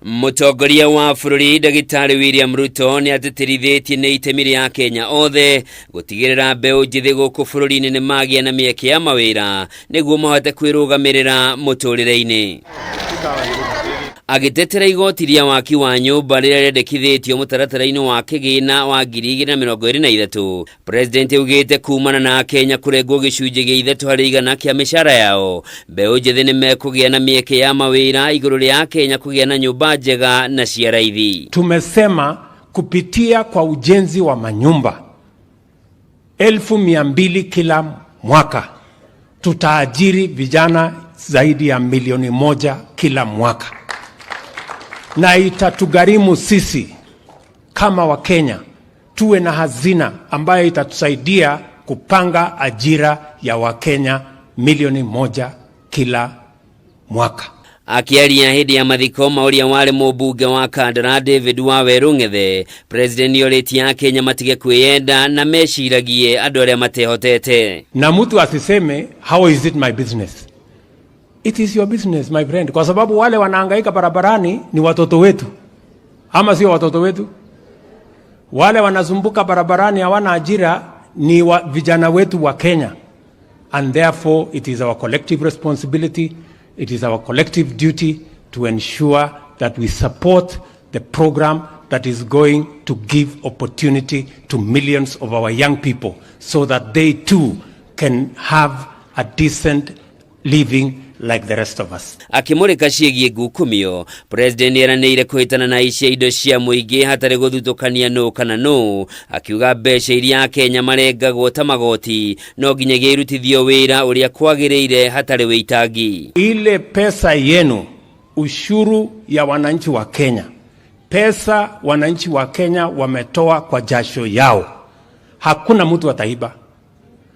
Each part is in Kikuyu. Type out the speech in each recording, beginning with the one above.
Mũtongoria wa bũrũri Ndagĩtarĩ William Ruto nĩ atĩtĩrithĩtie nĩ itemi rĩa Akenya othe gũtigĩrĩra mbeũ njĩthĩ gũkũ bũrũri-inĩ nĩ magĩa na mĩeke ya mawĩra nĩguo mahote kwĩrũgamĩrĩra mũtũrĩre-inĩ. Agĩtetera igoti rĩa waki wa nyũmba rĩrĩa rĩendekithĩtio mũtaratara-inĩ wa kĩgĩna wa 2023, President augĩte kumana na Akenya kũrengwo gĩcunjĩ gĩa 3% kĩa mĩcara yao, mbeũ njĩthĩ nĩ mekũgĩa na mĩeke ya mawĩra igũrũ rĩa Akenya kũgĩa na nyũmba njega na cia raithi. Tumesema kupitia kwa ujenzi wa manyumba 200,000 kila mwaka tutaajiri vijana zaidi ya 1 milioni kila mwaka, na itatugharimu sisi kama Wakenya tuwe na hazina ambayo itatusaidia kupanga ajira ya Wakenya 1 milioni kila mwaka. Akĩaria hĩndĩ ya mathiko ma ũrĩa warĩ mũmbunge wa Kandara David Waweru Ng'ethe, President nĩorĩtie Akenya matige kwĩyenda na meciragie andũ arĩa matehotete. Na mtu asiseme, "How is it my business?" It is your business, my friend, kwa sababu wale wanahangaika barabarani ni watoto wetu, ama sio watoto wetu? Wale wanazumbuka barabarani hawana ajira ni vijana wetu wa Kenya, and therefore it is our collective responsibility, it is our collective duty to ensure that we support the program that is going to give opportunity to millions of our young people so that they too can have a decent living like the rest of us. Akĩmũrĩka ciĩgiĩ ngukumio, President nĩeranĩire kũhĩtana na ici indo cia mũingĩ hatarĩ gũthutũkania nũ kana nũ, akiuga mbeca iria Akenya marengagwo ta magoti no nginyagia irutithio wĩra ũrĩa kwagĩrĩire hatarĩ wĩitangi. Ile pesa yenu, ushuru ya wananchi wa Kenya, pesa wananchi wa Kenya wametoa kwa jasho yao, hakuna mtu ataiba,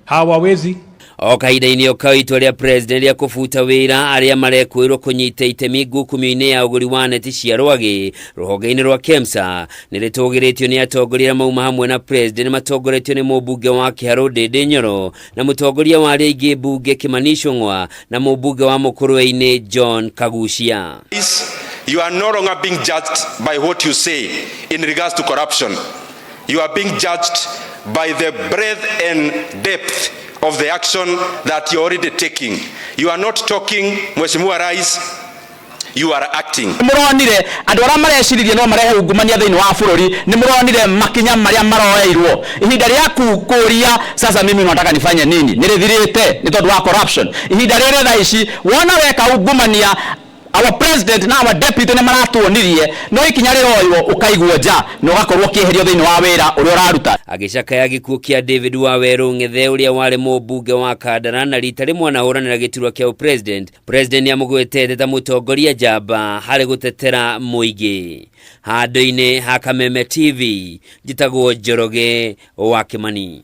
hawawezi. O kahinda-inĩ o kau, itua rĩa President rĩa kũbuta wĩra arĩa marekũĩrwo kũnyita itemi ngukumio-inĩ ya ũgũri wa neti cia rwagĩ rũhonge-inĩ rwa KEMSA nĩ rĩtũgĩrĩtio nĩ atongoria arĩa mauma hamwe na President matongoretio nĩ mũmbunge wa Kĩharũ Ndĩndĩ Nyoro na mũtongoria wa arĩa aingĩ mbunge Kĩmani Ichung'wa na mũmbunge wa Mũkũrwe-inĩ John Kagucia. You are no longer being judged by what you say in regards to corruption. You are being judged by the breadth and depth of the action that you're already taking. You are not talking, Mheshimiwa Rais, you are acting. Mũronire andũ arĩa mareciririe no marehe ungumania thĩinĩ wa bũrũri, nĩ mũronire makinya marĩa maroeirwo. Ihinda rĩa kũria, "Sasa mimi nataka nifanye nini?" nĩ rĩthirĩte nĩ tondũ wa corruption. Ihinda rĩrĩ thaa ici wona weka ungumania, our president na our deputy nĩ maratuonirie no ikinya rĩroywo ũkaigwo nja na ũgakorwo ũkĩeherio thĩinĩ wa wĩra ũrĩa ũraruta. Agĩcakaya gĩkuũ kĩa David Waweru Ng'ethe ũrĩa warĩ mũmbunge wa Kandara na rita rĩmwe anahũranĩra gĩturwa kĩa ũpresident, President nĩamũgwetete ta mũtongoria njamba harĩ gũtetera mũingĩ. Handũ-inĩ ha Kameme TV, njĩtagwo Njoroge wa Kĩmani.